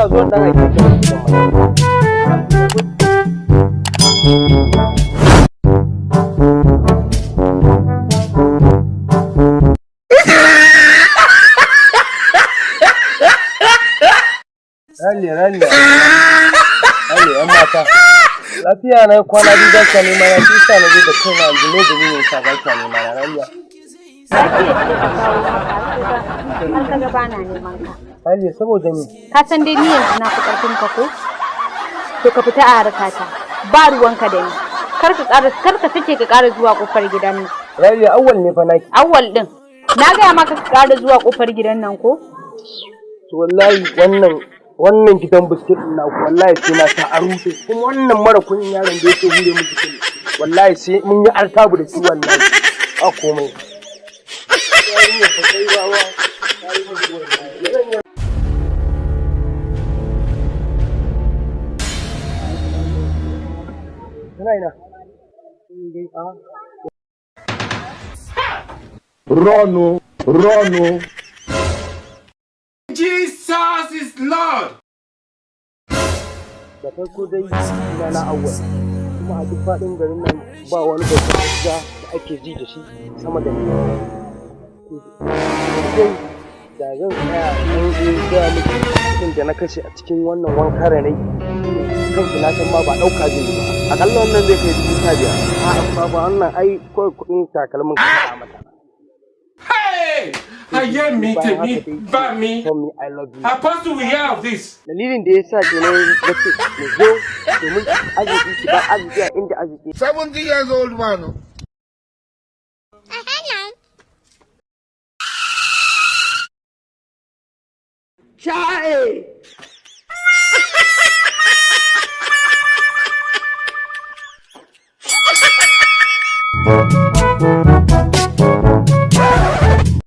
Allah zo dan aike ki nan gidan mana. Raliya, Raliya. Raliya, 'yan mata. Lafiya na kwana biyu ba kya nema na, shi sa na zo da kaina yanzu. Me dalilin sa ba kya nema na, Raliya? Lafiya ce ta kawo maka, har ka ga bana neman ka. Raliya, saboda me? Ka san dai ni yanzu na fi ƙarfin ka ko? To ka fita a harkata. Ba ruwanka da ni. Kar ka ƙara, kar ka sake ka ƙara zuwa ƙofar gidan nan. Raliya, Awwal ne fa naki. Awwal din. Na gaya maka ka ƙara zuwa ƙofar gidan nan ko? To wallahi wannan gidan biskit din naku, wallahi sai na sa a rushe. Kuma wannan mara kunyin yaron da yake hure miki kunne, wallahi sai mun yi artabu da shi, wallahi ba komai. Yarinya fa kai wawa, ta yi miki wallahi. Tana ina? Dai a Run, oh, run, oh. Jesus is Lord. Da farko dai suna na Awwal, kuma a duk faɗin garin nan ba wani babban gida da ake ji da shi sama da ni. To dai da zan tsaya in gaya miki kuɗin da na kashe a cikin wannan wanka da nayi, kanki na san ma ba ɗauka zai yi ba. Akalla wannan zai kai 15,000. A'a ba wannan, ai kawai kuɗin takalmin ka faɗa mata. Hey! Ayé mi Bayan tèmi haka dai, bá mi. tell me I love you. Apostle will hear of this. Dalilin da ya sa kenan na ce mu zo, domin arziki ki ba arziki a inda arziki 70 years old man. Oh. Chai!